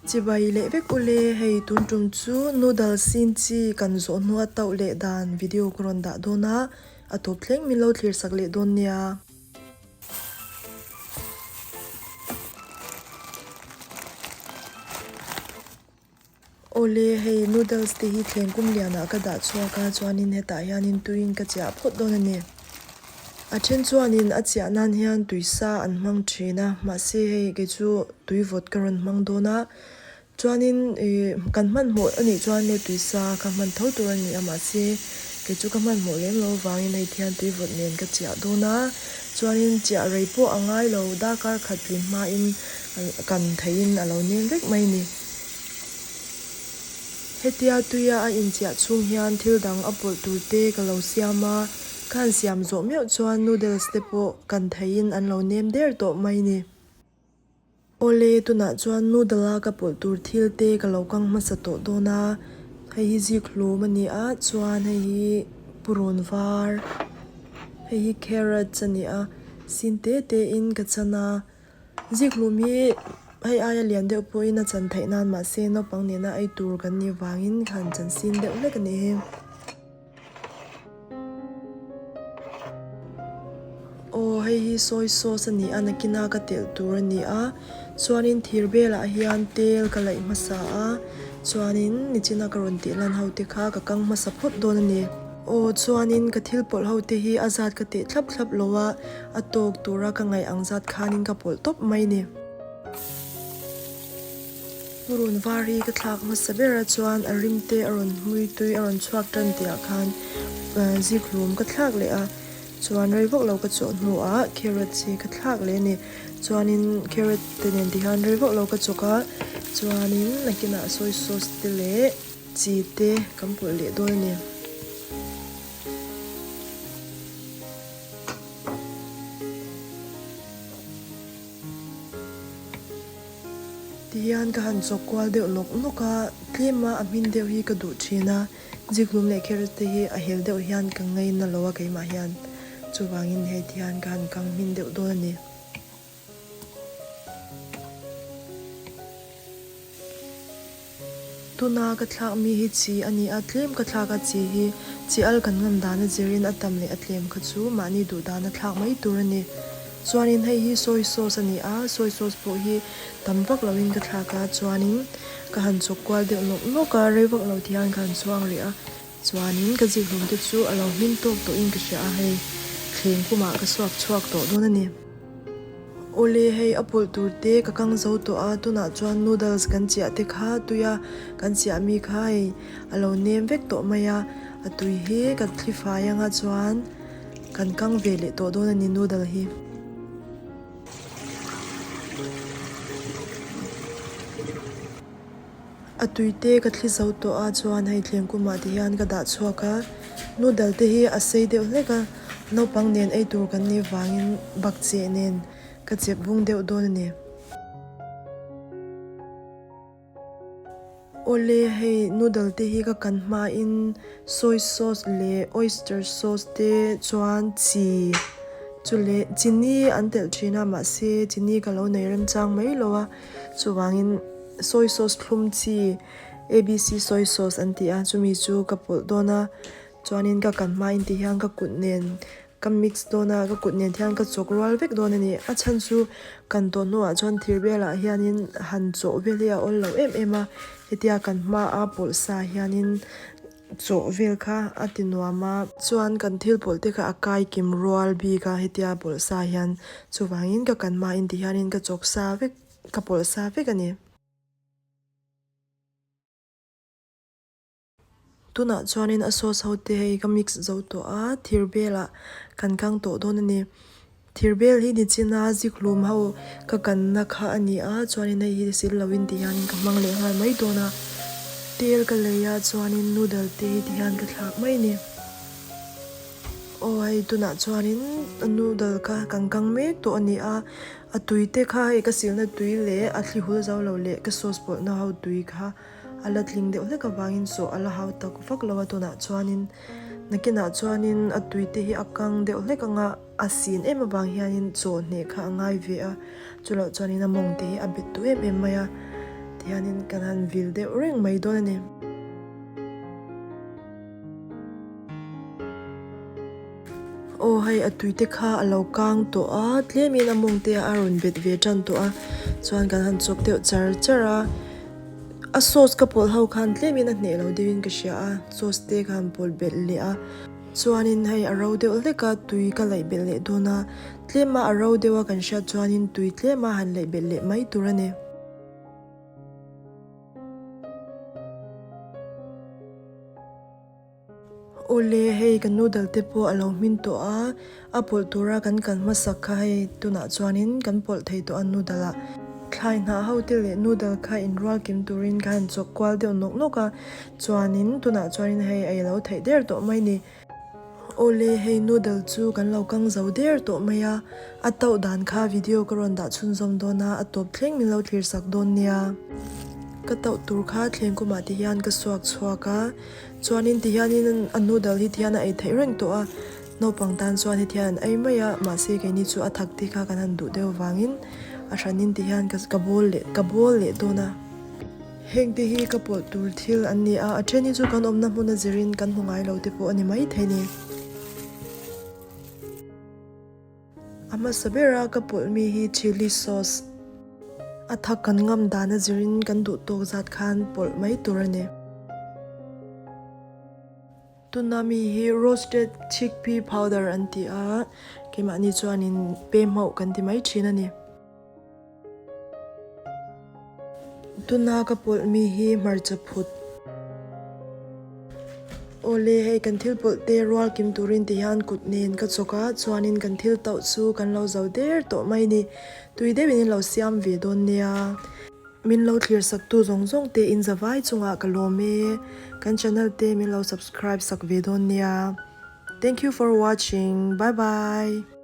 Chibai leh vek ule, hei tun tum chu noodle sin chi kan zawh hnua tauh leh dan video ka rawn dah dawn a, a tawp thleng min lo thlir sak leh dawn nia. Awle, hei noodles te hi thleng kum lianah ka dah chhuak a, chuanin hetah hianin tuiin ka chiah phawt dawn a ni. A then chuanin a chiah nan hian tui sa an hmang thin a, mahse hei kei chu tui vawt ka rawn hmang dawn a, chuanin ih kan hmanhmawh a nih chuan le tui sa ka hman tho tur a ni a, mahse kei chu ka hmanhmawh lem lo avangin hei thian tui vawt nen ka chiah dawn a, chuanin chiah rei pawh a ngai lo, darkar khat tlin hmain kan theihin a lo nem vek mai a ni. Hetia tuia a inchiah chhung hian thil dang a pawlh tur te ka lo siam a, ka han siam zawh meuh chuan noodles te pawh kan theihin an lo nem der tawh mai ni. Awle, tunah chuan noodle a ka pawlh tur thil te ka lo kang hmasa tawh dawn a, hei hi zik hlum a ni a, chuan hei hi purun var, hei hi carrots a ni a, sin te te in ka chan a. Zikhlum hi hei aia lian deuh pawhin a chan theih nan mahse naupang nena ei tur kan nih vangin khan chan sin deuh hlek a nih hi. Aw hei hi soy sauce a ni a nakina ka telh tur a ni a chuanin thir belah hian tel ka laih hmasa a chuanin nichina ka rawn tih lan ho te kha ka kang hmasa phawt dawn a ni. Aw chuanin ka thil pawlh ho te hi a zat ka teh thlap thlap lo a. A tawk tura ka ngaih ang zat khanin ka pawlh tawp mai ni. Purun var hi ka thlak hmasa ber a chuan a rim te a rawn hmui tui a rawn chhuak tan tih ah khan zikhlum ka thlak leh a, chuan rei vak lo ka chawh hnuah carrots hi ka thlak leh a ni. Chuanin carrot te nen ti hian rei vak lo ka chawk a, chuanin nakinah soy sauce te leh chi te kan pawlh leh dawn a ni. Tihian ka han chawk kual deuh nawk nawk a, tlema a hmin deuh hi ka duh thin a, zikhlum leh carrot te hi a hel deuh hian ka ngaina lo a keimah hian, chuvangin hei tihian ka han kang hmin deuh dawn a ni. Tuna ka thlak mi hi chi a ni a, tlem ka thlak a chi hi chi al kan ngam dan a zirin a tam leh a tlem kha chu mahni duh dan a thlak mai tur a ni. Chuanin hei hi soy sauce a ni a, soy sauce pawh hi tam vak loin ka thlak a, chuanin ka han chawk kual deuh nawk nawk a, rei vak lo ti hian ka han chhuang rih a, chuanin ka zikhlum te chu a lo hmin tawk tawhin ka hria a, hei thleng kumah ka suak chhuak tawh dawn a ni. Awle hei a pawlh tur te ka kang zo tawh a, tunah chuan noodles kan chiah te kha tui a kan chiah mi kha hei a lo nem vek tawh mai a, a tui hi ka thli fai anga chuan kan kang ve leh tawh dawn a ni noodle hi. A tui te ka thli zo tawh a chuan hei thleng kumah ti hian ka dah chhuak a, noodle te hi a sei deuh hlek a, naupang nen ei tur kan nih vangin bakcheh nen ka chep vung deuh dawn a ni. Awle hei noodle te hi ka kan hmain soy sauce leh oyster sauce te chuan chi chu leh chini an telh thin a mahse chini ka lo nei remchang mai lo a. Chuvangin soy sauce thlum chi ABC soy sauce an ti a, chumi chu ka pawlh dawn a, chuanin ka kan hmain ti hian ka kut nen ka mix dawn a, ka kut nen hian ka chawk rual vek dawn a ni. A chhan chu kan tawh hnuah chuan thir velah hianin han chawh vel hi a awl lo em em a, hetia kan hmaa pawlh sa hianin chawh vel kha a ti nuam a. Chuan kan thil pawlh te kha a kai kim rual bik a hetia pawlh sa hian chuvangin ka kan hmain ti hianin ka chawk sa vek ka pawlh sa vek a ni. Tunah chuanin a sauce ho te hei ka mix zo tawh a thir belah kan kang tawh dawn a ni. Thir bel hi nichina zikhlum ho ka kanna kha a ni a, chuanin hei hi sil loin ti hianin ka hmang leh nghal mai dawn a, tel ka lei a chuanin noodle te hi ti hian ka thlak mai a ni. Aw hei tunah chuanin noodle kha kan kang mek tawh a ni a, a tui te kha hei ka silna tui leh a thli hul zo lo leh ka sauce pawlhna ho tui kha a la tling deuh hlek avangin sawh a la hau tak vak lo a tunah chuanin nakinah chuanin a tui te hi a kang deuh hlek anga. A sin em avang hianin chaw hneh kha a ngai ve a, chuloh chuanin a mawng te hi a bet duh em em mai a. tihianin kan han vil deuh reng mai dawn a ni. Aw hei a tui te kha a lo kang tawh a tlemin a mawng te a rawn bet ve tan tawh a chuan kan han chawk deuh char char a a sauce ka pawlh ho khan tlemin a hneh lo deuhin ka hria a sauce te kha han pawlh belh leh a chuanin hei a ro deuh hlek a tui ka laih belh leh dawn a tlema a ro deuh a kan hriat chuanin tui tlema han laih belh leh mai tur a ni. Awle, hei kan noodle te pawh a lo hmin tawh a, a pawlh tura kan kal hmasak kha hei tunah chuanin kan pawlh thei tawh a noodle ah. Thlai hnah ho te leh noodle kha inrual kim turin ka han chawk kual deuh nawk nawk a, chuanin tunah chuanin hei a i lo theih der tawh mai ni. Awle, hei noodle chu kan lo kang zo der tawh mai a, a tauh dan kha video ka rawn dah chhunzawm dawn a, a tawp thleng min lo thlir sak dawn nia. Ka tauh tur kha thleng kumah ti hian ka suak chhuak a. Chuanin ti hianin a noodle hi tihian a ei theih reng tawh a, naupang tan chuan heti hian an ei mai a, mahse keini chu a thak te kha kan han duh deuh vangin a hranin ti hian ka ka bawl leh ka bawl leh dawn a. Heng te hi ka pawlh tur thil an ni a, a then hi chu kan awmna hmun a zirin kan hmu ngai lo te pawh a ni maithei ni. A hmasa bera ka pawlh mi hi chilli sauce. A thak kan ngam dan a zirin kan duh tawk zat khan pawlh mai tur a ni. Tuna mi hi roasted chickpea powder an ti a, keimahni chuanin pe hmauh kan ti mai thin a ni. Tuna ka pawlh mi hi hmarcha phut. Awle hei kan thil pawlh te rual kim turin ti hian kut nen ka chawk a, chuanin kan thil tauh chu kan lo zo der tawh mai ni. Tui deuhin in lo siam ve dawn nia. Min lo thlir sak tu zawng zawng te in zavai chungah ka lawm e. Kan channel te min lo subscribe sak ve dawn nia. Thank you for watching. Bye bye.